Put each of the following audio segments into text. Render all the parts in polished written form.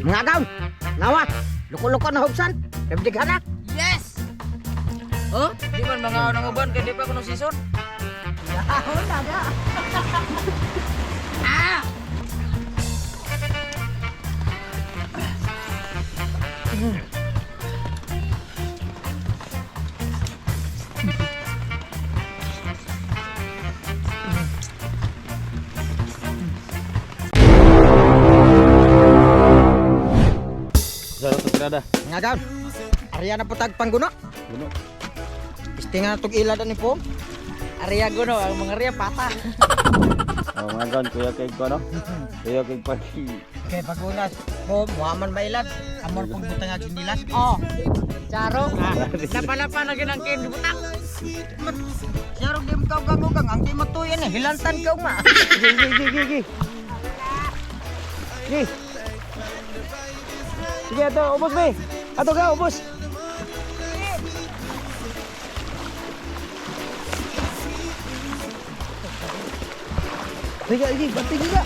Mga agaw, nawa, loko-loko na hubsan. Nabdighan na. Yes! Oh, di man mga ng uban kay di pa kuno season. Yahon na da. Ah! Sa to tirada. Mga agaw, Arya na putag pangguno. Guno. Istinga na tog ilad ni po. Arya guno, ang mga arya pata. Oh, mga gan kuya kay ko no. Kuya kay pag Kay pagunas po, muhaman mailad. Amor pong butang ag sinilas. Oh. Charo. Napa-napa na ginang kin butang. Siyaro di mo kaugang-ugang, ang di matuyan eh, hilantan ka uma. Gi gi gi gi gi. Gi. Sige ato, ubos be. Ato ka, ubos. Sige, sige, bati ka.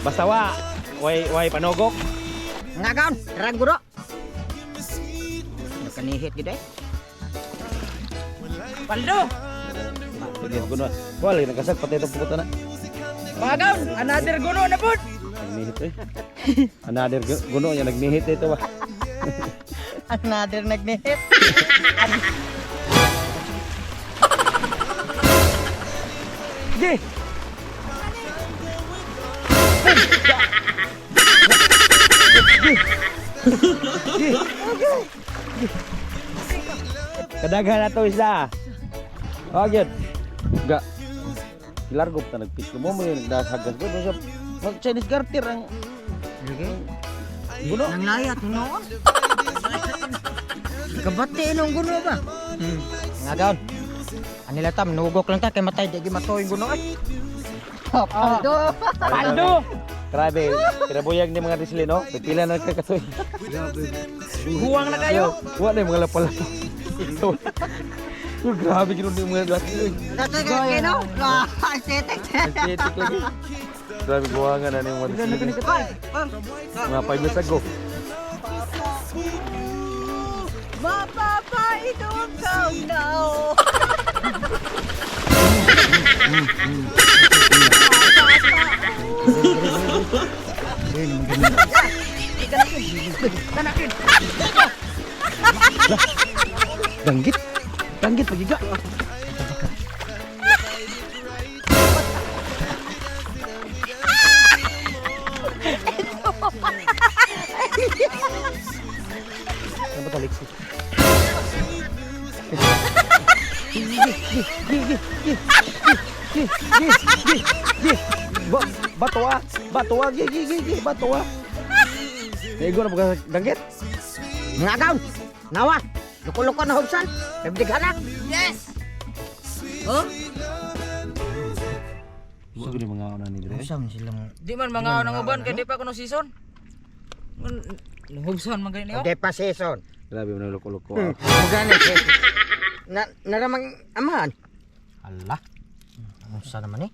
Basta wa, way way panugok. Mga agaw, terang guno. Nakanihit gid eh. Paldo. Sige, guno. Wala nagkasag patay itong puto na. Mga another guno na pud. Nagnihit eh. Another guno niya nagnihit ito ba. Another nagnihit. Sige. Kadaghan na to isda. Oh, gyud. Ga. Largo pa nagpitlo mo mo yun nagdahagas ko sa mag Chinese garter ang guno. Nang layat noon. Kabati nung guno ba? Mga agaw. Anila tam, nugok lang ta kay matay di gi matuoy guno ay. Paldo. Paldo. Grabe, kinabuyag ni mga risli no. Pipila na kakatoy. Huwang na kayo. Wala yung mga lapalapa. Yo, grabe ganoon yung mga laki. Uy. Dati kay no? Ah, aesthetic. Aesthetic lagi. Grabe buwangan na yung mga risli. Mga 5 years ago. Mapapainom ka now. Danggit. Danggit pagiga. Ano ba taliksi? Ba bato ah. Bato ah. Gi gi gi gi bato ah. Naigo na ba danggit? Mga agaw, nawa, loko-loko na hubsan. Nabdighan na. Yes! Oh, Gusto ko mga una ni Dre. Usam silang di man mga ng uban kay di pa kuno season. Hubsan man gani niyo. Hindi pa season. Grabe mo na loko-loko. ah. Mugana Na naramang amahan. Ala. Unsa naman eh?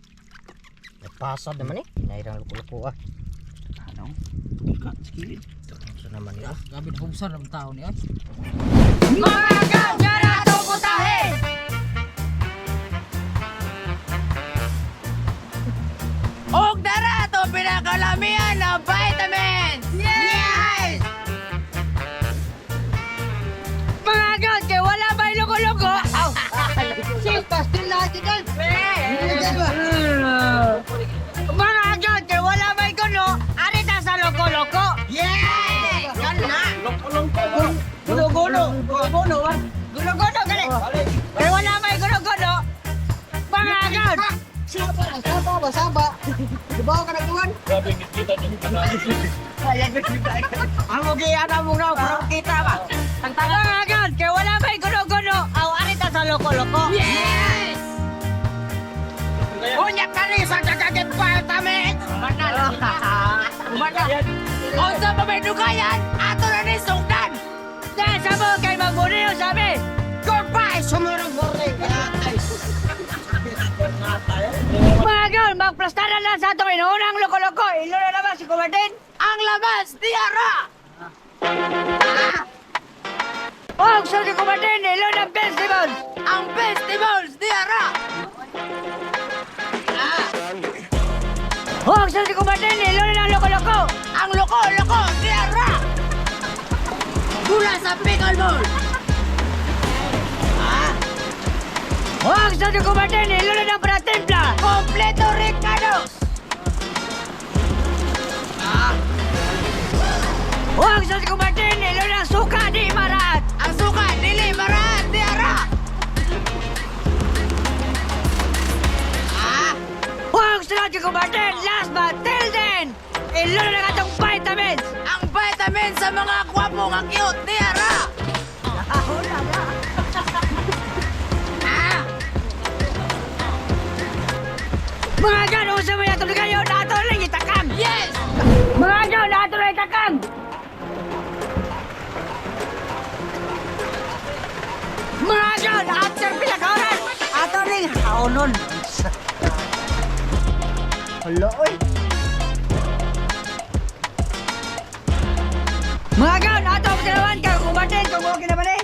Nagpasad naman eh. Nairang loko-loko ah. Ano? Ka, sikilid. Unsa naman eh? Grabe na hubsan ang tao niya. Mga gangara to putahe. Og dara to pinakalamian ng vitamins. Yes! Mga gan, kay wala ba'y loko-loko? Aw! Mga gan, kay wala ba'y guno? Arita sa loko-loko. Yes! Gana! Gulo-gulo. Gulo-gulo ba? Gulo-gulo gali. Kay wala may gulo-gulo. Mga gan! Saba, saba ba saba. Dibaw ka nagtuwan. Ang mugi ana mo na pero kita ba. Mga gan, kay wala may gulo-gulo. Aw, arita sa loko-loko. Yes! Unya kani sa gagagit vitamins. Umana. Umana. Unsa pa may dugayan, ato na ni sugdan. Dahil sa mo kay magbuniyo sabi. Goodbye sumurong morning. Mga gan, magplastara na Sa atong inuunang loko-loko, ilo na naman si Kumartin. Ang labas, diara! Og sa si Kumartin, ilo na festivals. Ang festivals, diara! Og sa si Kumartin, ilo na ang loko-loko. Ang loko-loko, diara! Gula sa pickleball! Huwag sa Kumartin, ilo na ng pratimpla! Kompleto Ricardos! Huwag sa Kumartin, ilo na suka di maraat! Ang suka, dili maraat, di ara! Huwag sa Kumartin, last but till then! Ilo na ng atong vitamins! Ang vitamins sa mga kwapo nga cute, di ara! Mga gan, usa mo yung kayo, nato lang itakam! Yes! Mga gan, nato lang itakam! Mga gan, after pila ka oras, ato ring haonon. Hala, oy. Mga gan, ato ang tinawan ka, kumatin, kung okay naman eh.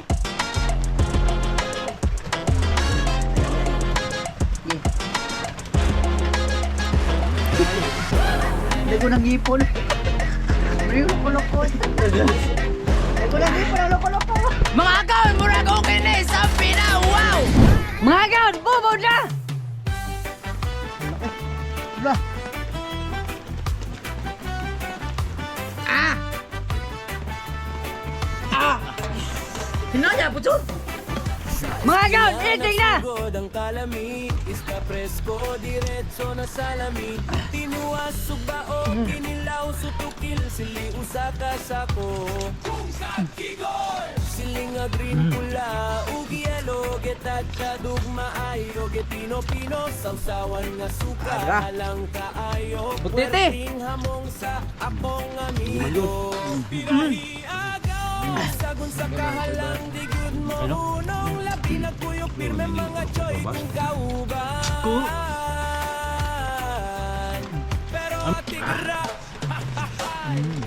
Hindi ko nang ipon. Hindi ko loko-loko. Hindi ko nang ipon ang loko-loko. Mga gan, murag okay na eh, sa pina, wow! Mga gan, bubod na! Hala. Ah! Ah! Hinaya po Mga gan, eating na! Sugod ang kalami, isda presko, diretso na salami. Tinuas, sugbao, kinilaw, sutukil, sili usa ka sako. Siling nga green pula, ug yellow, getatsa dugma ayo, getino-pino, sausawan nga suka, alang kaayo. Butete. Puwerting hamong sa akong amigo. Pirahi agaw, sagun sa kahalang, di gyud mo unong labi nagkuyog pirme mga choy kung kauban. Pero atigra,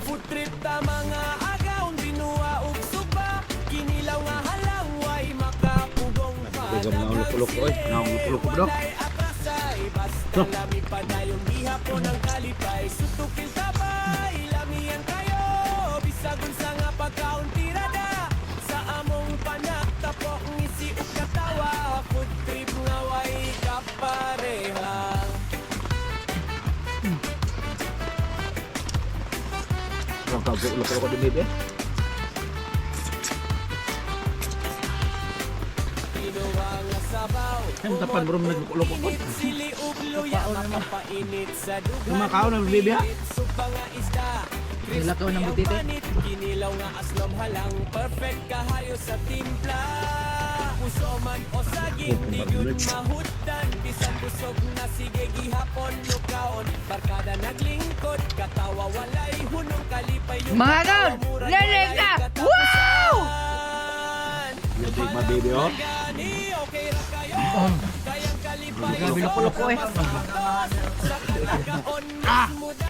food trip ta mga agaw, binuha ug suba, kinilaw nga halang, way makapugong pa. Pugam na ang loko-loko, oy. Na ang loko-loko, bro. Walay atrasay, basta lami padayon gihapon ang kalipay. Sutukil tabay, lamian kayo, bisag unsa nga pagkaon tirada. Sa among panaktapok ngisi ug katawa, food trip nga way kapareha. Ang tawag loko-loko din baby. Kinuha nga sabaw, Ang tapan bro nagloko-loko ko. sili ug luya, makapainit sa dugan. Kumakaon ang baby ha. Supa nga isda, Nilakaw ng crispy ang butite. panit, kinilaw nga aslom halang, perfect kahayo sa timpla. Puso man o saging, di gyud mahutdan, bisan busog na sige gihapon lukaon. Barkada naglingkod, katawa walay hunong kalipay yung Mga katawa, gaon, murag leleg walay na! katapusan. Wow! Baby, ma baby oh. Gani, okay ra kayo. Kayang kalipay Grabe loko-loko eh. sa katakaon mas muda.